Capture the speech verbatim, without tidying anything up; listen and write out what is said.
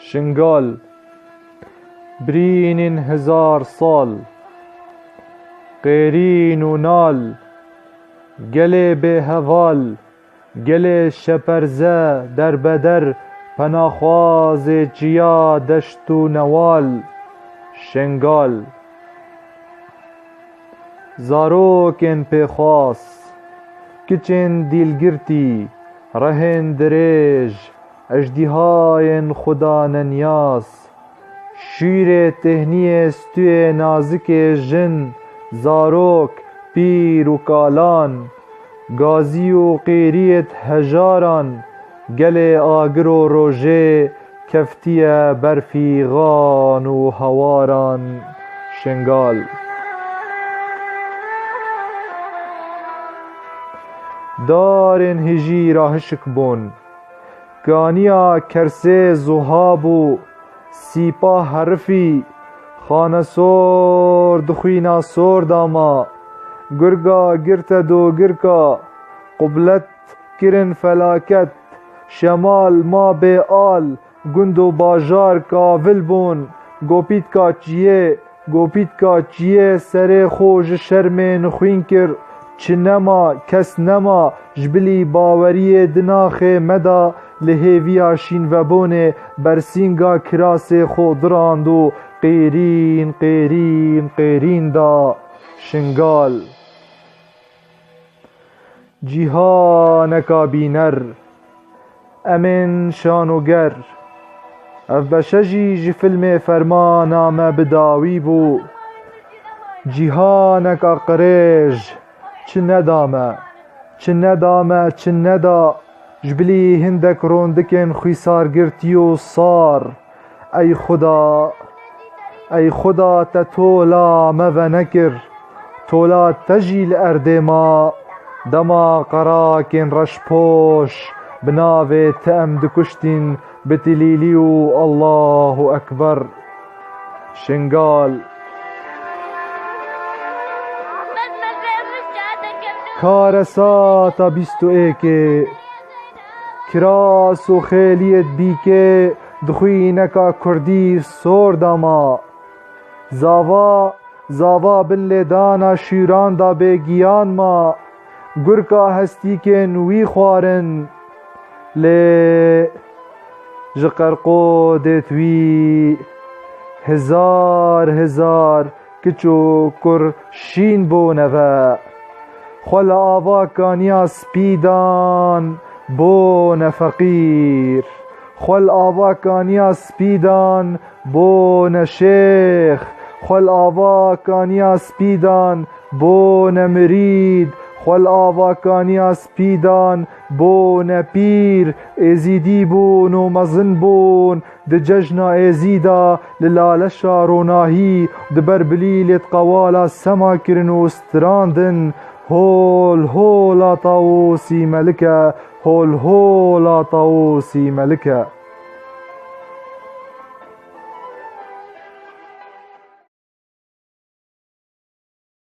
Şingal, birînên hezar sal, qêrîn û nal, gelê bêheval, gelê şeperze derbeder, penaxwazê çiya deşt û newal. Şingal. Zarokên pêxwas, kiçên dîlgirtî, rehên dirêj, ejdîhayên xuda neniyaz, şîrê têhniyê stûyê nazikê jin, zarok, pîr û kalan, gazî û qêriyêt hejaran, gelê agir û rojê keftiye ber fîxan û hewaran. Şingal. Darên hêjî rahişik bûn. Kaniya kersê zuha bû, sîpa herifî, xanesor dixwîna sor dama, gurga girte dogirka, qublet kirin felaket, şemal ma bê al, gund û bajar kavil bûn, gopîtka çiyê, gopîtka çiyê serê xwe ji şermê nixwîn kir, çi nema, kes nema, ji bilî baweriyê di naxê me de li hêviya şînvebûnê bersînga kirasê xwe dirand û qêrîn, qêrîn, qêrîn da. Şingal. Cîhaneka bîner, em ên şanoger. Ev beşe jî ji filmê Fermana me bi dawî bû. Cîhaneka qirêj, çi neda me, çi neda me, çi neda, ji bilî hindek rondikên xwîsargirtî û sar. Ey Xuda, ey Xuda, te tola me venekir, tola te jî li erdê ma, dema qerakên reşpoş bi navê te em dikuştîn bi tilîlî û Allahu Ekber. Şingal. Karesata bîst û êkê. Kiras û xêliyê dibîkê dixwîneka kurdî sor dama. Zava, zava bin lêdana şîran da bêgiyan ma, gurka hestîkên wî xwarin. Lê ji qerqodêt wî hezar hezar kiç û kur şîn bûne ve. Xwe li ava kaniya spî dan bûne feqîr. Xwe li ava kaniya spî dan bûne şêx. Xwe li ava kaniya spî dan bûne mirîd. Xwe li ava kaniya spî dan bûne pîr. Êzîdî bûn û mezin bûn. Di cejna Êzîda li Laleşa Ronahî di ber bilîlêt qewala sema kirin û strandin, Hol hola Tawusî Melike, hol hola Tawusî Melike.